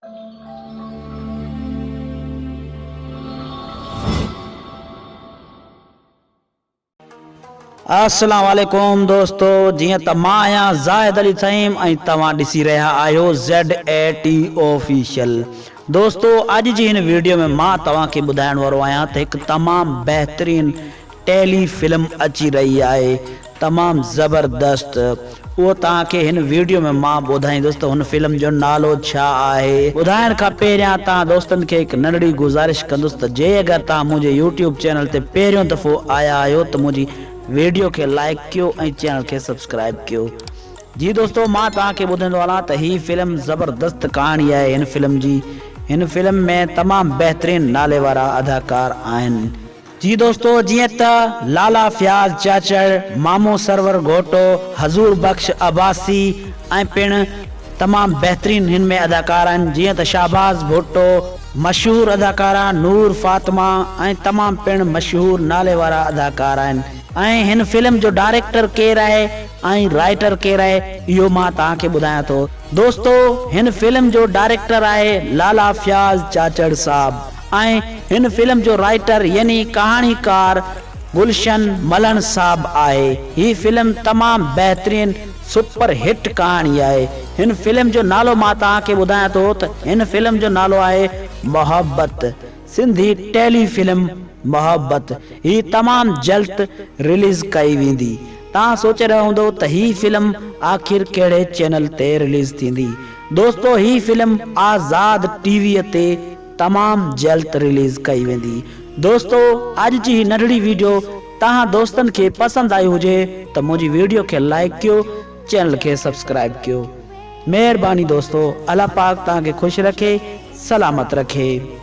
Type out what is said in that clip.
السلام عليڪم دوستو جيئن ته مان آهيان زاهد علي ٿهيم ۽ توهان ڏسي رهيا آهيو زيڊ اي ٽي آفيشل دوستو اڄ جي هن ويڊيو ۾ مان توهان کي ٻڌائڻ وارو آهيان ته هڪ تمام بهترين ٽيلي فلم اچي رهي آهي تمام زبردست اهو توهان کي هن ويڊيو ۾ مان ٻڌائيندس ته هن فلم جو نالو ڇا آهي. ٻڌائڻ کان پهريان توهان دوستن کي هڪ ننڍڙي گذارش ڪندس ته جي اگر توهان منهنجي يوٽيوب چينل تي پهريون دفعو آيا آهيو ته منهنجي ويڊيو کي لائيڪ ڪيو ۽ چينل کي سبسڪرائيب ڪيو. جي دوستو مان توهان کي ٻڌائيندو هلان ته هي فلم زبردست ڪهاڻي آهي هن فلم جي هن فلم ۾ تمام بهترين نالي وارا اداڪار آهن. جي دوستو جيئن ته لالا فياض چاچڙ، مامو سرور گهوٽو، حضور بخش عباسي ۽ پڻ تمام بهترين هن ۾ اداڪار آهن جيئن ته شهباز ڀٽو، مشهور اداڪارا نور فاطمه ۽ تمام پڻ مشهور نالي وارا اداڪار آهن ۽ هن فلم جو ڊائريڪٽر ڪير آهي ۽ رائيٽر ڪير آهي اهو مان توهان کي ٻڌايان ٿو دوستو هن فلم جو ڊائريڪٽر آهي لالا فياض چاچڙ صاحب. ۽ هن فلم جو رائيٽر يعني ڪهاڻيڪار گلشن ملڻ صاحب آهي. هي فلم تمام بهترين سپر هٽ ڪهاڻي آهي. هن فلم جو نالو مان توهان کي ٻڌايان ٿو ته هن فلم جو نالو آهي محبت سنڌي ٽيلي فلم محبت هي تمام جلد رليز ڪئي ويندي. توهان سوچي رهيا هوندو ته هي فلم آخر ڪهڙي چينل تي رليز ٿيندي. دوستو هي فلم آزاد ٽي وي تي تمام جلد رليز ڪئي ويندي. دوستو اڄ جي هي ننڍڙي ويڊيو توهان دوستن کي پسند آئي هجي ته منهنجي ويڊيو کي لائيڪ ڪيو چينل کي سبسڪرائيب ڪيو مهرباني دوستو الله پاڪ توهان کي خوش رکي سلامت رکي.